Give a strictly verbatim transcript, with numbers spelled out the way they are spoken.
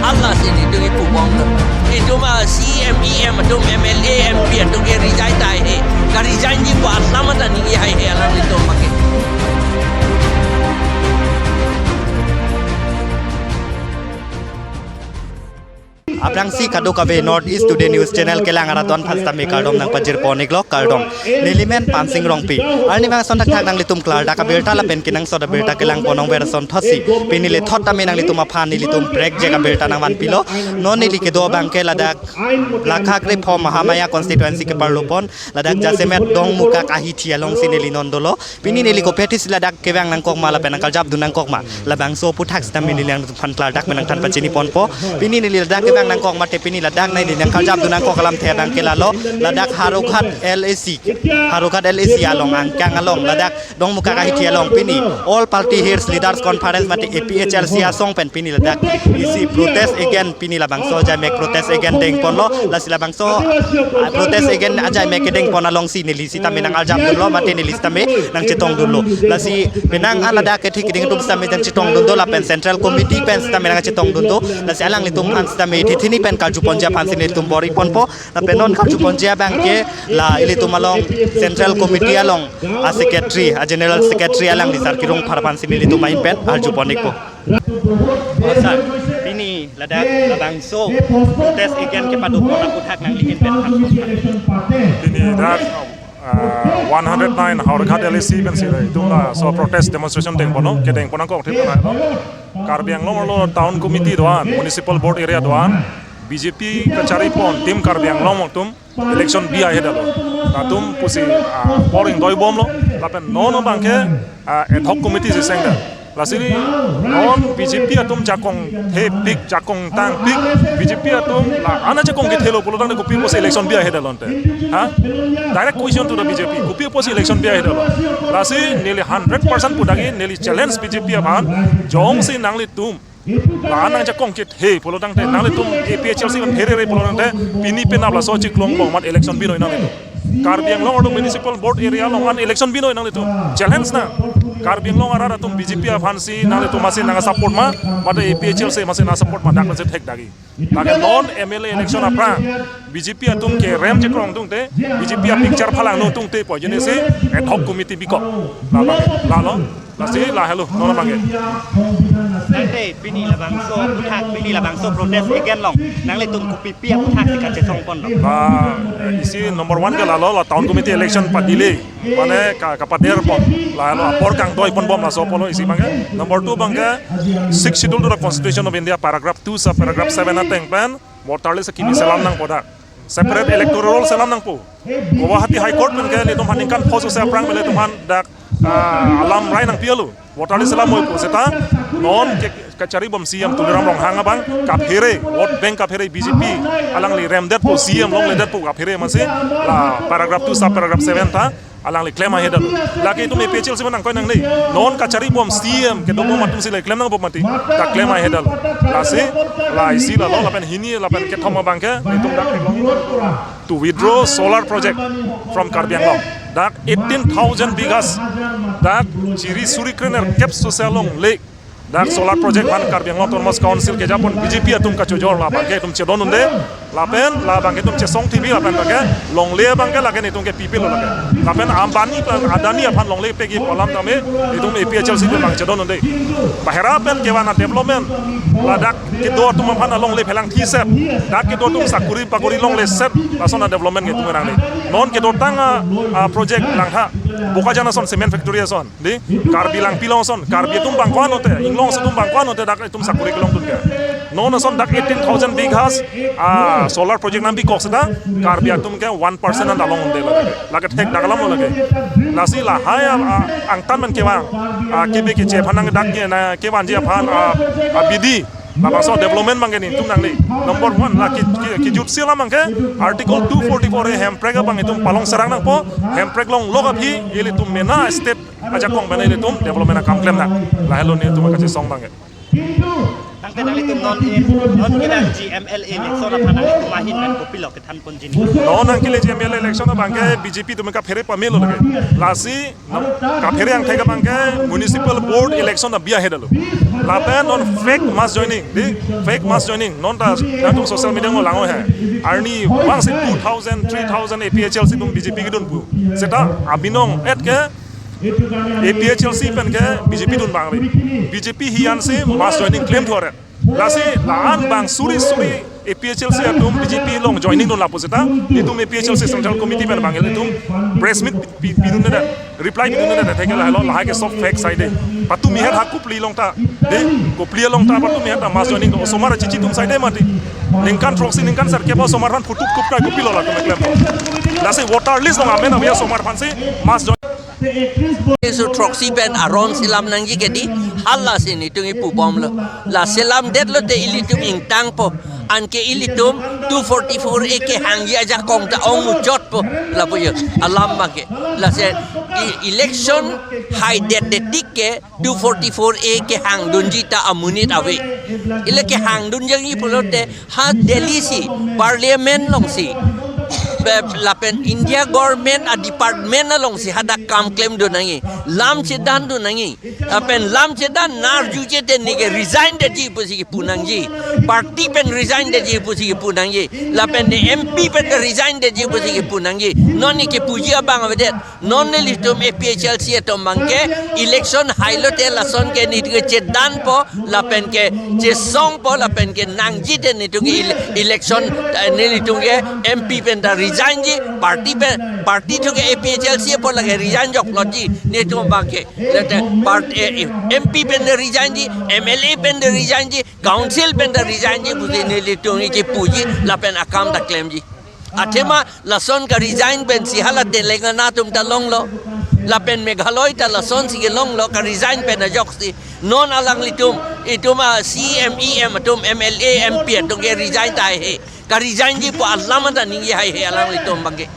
Alas ini tung ipu bong tung. Itum a C M, E M atum, M L A, M P atum ke resign tahai he. Ka resign ji buat lama ta ningje hai he alanglitum abang ke. Aphrangsi kadokave North East Today News Channel kelang arat aphan sitame kardom nangpajir pon iklo, kardom. Neli men Pansing Rongpi. Arnivang ason thakthak nanglitum klardak abirta lapen kenangsot abirta kelang pon ong ver ason thotsi pini le thot tame nanglitum aphan nelitum prekjak abirta nangvanpilo. Non neli kedo abang ke ladak Lakha krepho Mahamaya constituency ke-arlo pon, ladak jasemet Dongmukak ahithi alongsi neli non dolo. Pini neli kopi-isi ladak kevang nangkok ma lapen nangkarjap dun nangkok ma, labangso aphuthak sitame neli nangphan klardak pen nangthan pachini ponpo. Pini neli ladak kevang nangkok mate pini ladak neli nangkarjap dun nangkok alamthe abang ke lalo, ladak Howraghat L A C, Howraghat L A C along angkang along, ladak Dongmukak ahithi along pini All Party Hills Leaders Conference mate A P H L C asong pen pini ladak isi protest against, pini labangso ajaimek protest against deng ponlo, lasi labangso, ah, protest against ajaimek kedeng pon alongsi neli sitame nangarjap dunlo mate neli sitame nangchetong dunlo. Lasi penang an ladak kethi keding atum sitame nangchetong dun do lapen Central Committee pen sitame nangchetong dun do. Lasi alanglitum aphan sitame ithi hini pen karju ponji aphansi nelitum bor-i ponpo. Lapen non karju ponji abang ke la ilitum along Central Committee along a-secretary, a-general secretary alangli Sar Kirung Phar aphansi nelitum ahin pen arju pon ikpo. Oh, sir, pini ladak labangso protest against kepado pon aphuthak nangli ahin pen than. Pini dak, ah, one hundred nine Howraghat L A C pensi itum laso protest demonstration deng ponlo, kedeng pon nangkok thip ponlo. Karbi Anglong arlo Town Committee do-an, Municipal Board area do-an, B J P kachari pon Team Karbi Anglong atum election bihai he detlo. Latum pusi, ah, bor ingdoi bomlo. Lapen non abang ke, ah, ad hoc committee si sengdet. Lasi non B J P atum jakong thepik, jakong tangpik, B J P atum la-an ajakong kethelo pulo tangte kopi apotsi election bihai he detlo ante. Ha? Direct question to the B J P. Kopi apotsi election bihai he detlo. Lasi neli hundred percent pu dagi neli challenge B J P aphan. Jongsi nanglitum la-an nangjakong kethe pulo tangte, nanglitum A P H L C pen pherere pulo tangte, pini penap laso chiklo angbong amat election binoi nanglitum. Karbi Anglong arlo Municipal Board area along an election binoi nanglitum. Challenge nang. Karbi Anglong arat atum B J P aphansi nanglitum masi nangsupport ma, mate A P H L C masi nangsupport ma, dak masi thek dagi. Lake non M L A election aphrang B J P atum kerem chekrong tangte, B J P apicture phalang non tangte pu ajoine si ad hoc committee bikok. Lalo, lalo. Lasi lahelo, non abang ke. Tangte pini labangso aphuthak, pini labangso protest against along nanglitum kopipi aphuthak si kachesong ponlo? Ba, eh, isi number one ke lalo, la town committee election pa-delay, mane ka, kapader pon, lahelo apor kangdoi pon bom laso pulo isi abang ke. Number two abang ke, Sixth Schedule to the Constitution of India, paragraph two sub paragraph seven ateng pen voter list kimi selam nangpo dak. Separate electoral roll selam nangpo. Guwahati High Court pen ke nelitum aphan ningkan phongo si aphrang pen nelitum aphan dak, ah, alam rai nangpi-alo. Voter list selam moi pu seta non ke kachari bom C E M Tuliram Ronghang abang kaphere, vote bank kaphere B J P alangli remdetpo, C E M longledetpo kaphere masi la paragraph two sub paragraph seven ta alangli klem ahe detlo. Lake itum A P H L C pen nangkoi nangne. Non kachari bom C E M kedo bom atum si le klem nang bom mati. Ta klem ahe detlo. Lasi la isi lalo lapen hini lapen kethom abang ke itum dak theklong to withdraw solar project from Karbi Anglong. Dak eighteen thousand bighas. Dak chiri suri krenerkep sose alongle dak solar project aphan Karbi Anglong Autonomous Council kejapon B J P atum kachojor la abang ke itum chedon unde. Lapen la abang ke itum chesong T V lapen abang ke longle abang ke lake itum ke pipil lake. Lapen Ambani pen Adani aphan longle pegi pu alam tame itum A P H L C atum abang chedon unde. Bahera pen kevan a-development ladak kedo atum aphan alongle phelang thi set. Dak kedo atum sakuri pakuri longle set. Lason a-development ke itum nangne. Non kedotang a, a-project langha. Bokajan ason cement factory ason. Di, Karbi Langpi along ason, Karbi atum bang ko-an lote, inglong atum bang ko-an lote dak itum sakuri kelongdun ke. Non ason dak eighteen thousand bighas, ah, solar project nangpikok seta, Karbi atum ke one percent an ta long unde lake. Lake thek dak alam lo lake. Lasi lahai, ah, ah, angtan pen kevang, ah, kebe keche aphan nangdak ke na kevanji aphan, ah, ah, bidi. Labangso development abang ke nelitum nangne. Number one, la ke, ke, kejutsi alam abang ke Article two forty-four A hemprek abang itum palong serang nangpo, hemprek longlok aphi ilitum mena state ajakong pen ilitum development akam klem nang. Lahelo nelitum kachesong abang ke. Tangte nanglitum non, non kedamji M L A election aphan nanglitum ahin pen kopilo kethan ponji nang? Non nangkeleji M L A election abangke B J P atum kaphere pamelo lake. Lasi non kaphere angthek abangke municipal board election abi ahedetlo. Lapen non fake mass joining, di fake mass joining. Non ta nangtum social media mo lango he. Arni bangsi two thousand, three thousand A P H L C atum B J P kedun pu. Seta abinong et ke A P H L C pen ke B J P dun bang ri. B J P hiyan si mass joining claim thuaret. Lasi la-an bang suri suri A P H L C atum B J P along joining dun lapu seta, itum A P H L C Central Committee pen bang itum press meet pi-, pidundedet, reply pidundedet, thekela helo lahai ke sob fake saide. Patumi het ha kopli along ta, de, kopli along ta patumi het ta mass joining do, osomar chichi atum saide mati. Ningkan throksi ningkan sar ke ba osomar aphan photo kup kai kopilo latum klempo. Lasi voter list along amen ave osomar aphan si mass joining. Isu throksi pen aron selam nangji kedi, hala si netum ipu bomlo. La selamdetlo te ilitum ingtangpo. Anke ilitum two forty-four A kehangji ajakong ta ong muchotpo. Lapu jo, alam abangke. Lasi i-, election haidetdetik ke two forty-four A kehangdunji ta amonit ave. Ile kehangdunji pulote ha Delhi si, Parliament along si, be-, lapen India government a department along si hadak kam klemdun nangji, lam chedandun nangji. Lapen lam chedan narju chete neke resign detji pusi kipu nangji. Party pen resign detji pusi kipu nangji. Lapen ne M P pen resign detji pusi kipu nangji. Non neke puji abang avedet. Non nelitum A P H L C atum abangke election hailote lason ke netum ke chedanpo, lapen ke chesongpo, lapen ke nangji te netum ke ele-, election, eh, nelitum ke M P pen ta resign ji, party pen, party thu ke A P H L C apot lake resign jokplotji, netum abangke. Lete part-, eh, eh, M P pen de resign ji, M L A pen de resign ji, council pen de resign ji, pusi nelitum ke puji, lapen akam ta klemji. Athema lason ka resign pensi hala Telangana atum ta longlo. Lapen Meghalaya ta lason si ke longlo ka resign pen ajoksi. Non alanglitum, itum a C M, E M atum, M L A, M P atum ke resign tahai he. Ka resign ji pu alam ta ningje hai he alanglitum abangke.